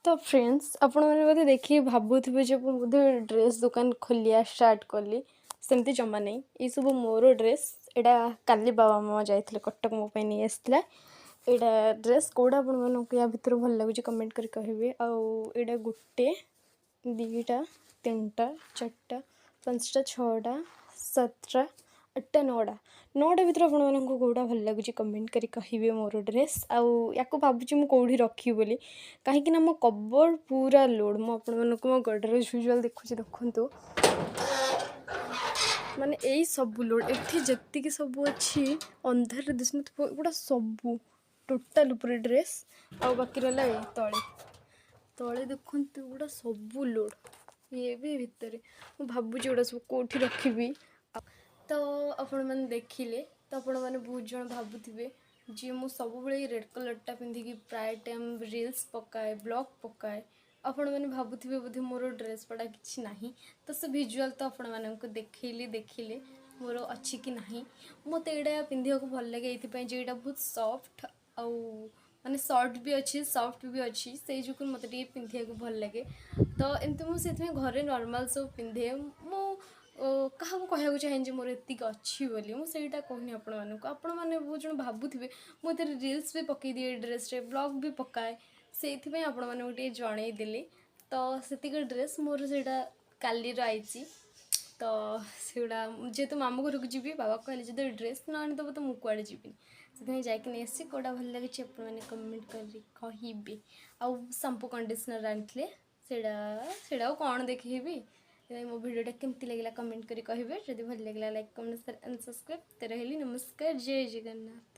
ତ ଫ୍ରେଣ୍ଡସ୍, ଆପଣମାନେ ବୋଧେ ଦେଖିକି ଭାବୁଥିବେ ଯେ ମୁଁ ବୋଧେ ଡ୍ରେସ୍ ଦୋକାନ ଖୋଲିବା ଷ୍ଟାର୍ଟ କଲି। ସେମିତି ଜମା ନାହିଁ। ଏଇସବୁ ମୋର ଡ୍ରେସ୍। ଏଇଟା କାଲି ବାବା ମାମା ଯାଇଥିଲେ କଟକ, ମୋ ପାଇଁ ନେଇ ଆସିଥିଲା ଏଇଟା। ଡ୍ରେସ୍ କେଉଁଟା ଆପଣମାନଙ୍କୁ ୟା ଭିତରୁ ଭଲ ଲାଗୁଛି, କମେଣ୍ଟ କରି କହିବେ। ଆଉ ଏଇଟା ଗୋଟେ, ଦୁଇଟା, ତିନିଟା, ଚାରିଟା, ପାଞ୍ଚଟା, ଛଅଟା, ସାତଟା, ଆଠଟା, ନଅଟା। ନଅଟା ଭିତରୁ ଆପଣମାନଙ୍କୁ କେଉଁଟା ଭଲ ଲାଗୁଛି, କମେଣ୍ଟ କରି କହିବେ ମୋର ଡ୍ରେସ୍। ଆଉ ୟାକୁ ଭାବୁଛି ମୁଁ କେଉଁଠି ରଖିବି ବୋଲି, କାହିଁକି ନା ମୋ କବର୍ଡ଼ ପୁରା ଲୋଡ଼୍। ମୁଁ ଆପଣମାନଙ୍କୁ ମୋ ଗଡ଼ରେଜ୍ ଭିଜୁଆଲ୍ ଦେଖୁଛି, ଦେଖନ୍ତୁ। ମାନେ ଏଇ ସବୁ ଲୋଡ଼୍। ଏଠି ଯେତିକି ସବୁ ଅଛି, ଅନ୍ଧାରରେ ଦିଶୁନଥିବ, ଏଗୁଡ଼ା ସବୁ ଟୋଟାଲ୍ ଉପରେ ଡ୍ରେସ୍। ଆଉ ବାକି ରହିଲା ଏଇ ତଳେ। ତଳେ ଦେଖନ୍ତୁ, ଏଗୁଡ଼ା ସବୁ ଲୋଡ଼୍। ଇଏ ବି ଭିତରେ। ମୁଁ ଭାବୁଛି ଏଗୁଡ଼ା ସବୁ କେଉଁଠି ରଖିବି। ତ ଆପଣମାନେ ଦେଖିଲେ ତ, ଆପଣମାନେ ବହୁତ ଜଣ ଭାବୁଥିବେ ଯେ ମୁଁ ସବୁବେଳେ ଏଇ ରେଡ଼୍ କଲର୍ଟା ପିନ୍ଧିକି ପ୍ରାୟ ଟାଇମ୍ ରିଲ୍ସ ପକାଏ, ବ୍ଲଗ୍ ପକାଏ। ଆପଣମାନେ ଭାବୁଥିବେ ବୋଧେ ମୋର ଡ୍ରେସ୍ ପଟା କିଛି ନାହିଁ। ତ ସେ ଭିଜୁଆଲ୍ ତ ଆପଣମାନଙ୍କୁ ଦେଖେଇଲି, ଦେଖିଲେ ମୋର ଅଛି କି ନାହିଁ। ମୋତେ ଏଇଟା ପିନ୍ଧିବାକୁ ଭଲ ଲାଗେ ଏଇଥିପାଇଁ ଯେ ଏଇଟା ବହୁତ ସଫ୍ଟ ଆଉ ମାନେ ସର୍ଟ ବି ଅଛି, ସଫ୍ଟ ବି ଅଛି। ସେଇ ଯୋଗୁଁ ମୋତେ ଟିକେ ପିନ୍ଧିବାକୁ ଭଲ ଲାଗେ। ତ ଏମିତି ମୁଁ ସେଥିପାଇଁ ଘରେ ନର୍ମାଲ୍ ସବୁ ପିନ୍ଧେ। ମୁଁ କାହାକୁ କହିବାକୁ ଚାହେଁ ଯେ ମୋର ଏତିକି ଅଛି ବୋଲି, ମୁଁ ସେଇଟା କହୁନି ଆପଣମାନଙ୍କୁ। ଆପଣମାନେ ବହୁତ ଜଣ ଭାବୁଥିବେ, ମୁଁ ଏଥିରେ ରିଲ୍ସ ବି ପକାଇ ଦିଏ, ଡ୍ରେସ୍ରେ ବ୍ଲଗ୍ ବି ପକାଏ। ସେଇଥିପାଇଁ ଆପଣମାନଙ୍କୁ ଟିକେ ଜଣେଇଦେଲି। ତ ସେତିକି ଡ୍ରେସ୍ ମୋର, ସେଇଟା କାଲିର ଆଇଛି। ତ ସେଗୁଡ଼ା ଯେହେତୁ ମାମୁଁ ଘରକୁ ଯିବି, ବାବା କହିଲେ ଯଦି ଡ୍ରେସ୍ ନ ଆଣିଦେବ ତ ମୁଁ କୁଆଡ଼େ ଯିବିନି। ସେଥିପାଇଁ ଯାଇକି ନେଇ ଆସିଛି। କେଉଁଟା ଭଲ ଲାଗୁଛି, ଆପଣମାନେ କମେଣ୍ଟ କରି କହିବେ। ଆଉ ସାମ୍ପୁ, କଣ୍ଡିସନର୍ ଆଣିଥିଲେ, ସେଇଟା ଆଉ କ'ଣ ଦେଖେଇବି? ସେଥିପାଇଁ ମୋ ଭିଡ଼ିଓଟା କେମିତି ଲାଗିଲା, କମେଣ୍ଟ କରି କହିବେ। ଯଦି ଭଲ ଲାଗିଲା, like, comment, share and subscribe। ତ ରହିଲି, ନମସ୍କାର, ଜୟ ଜଗନ୍ନାଥ।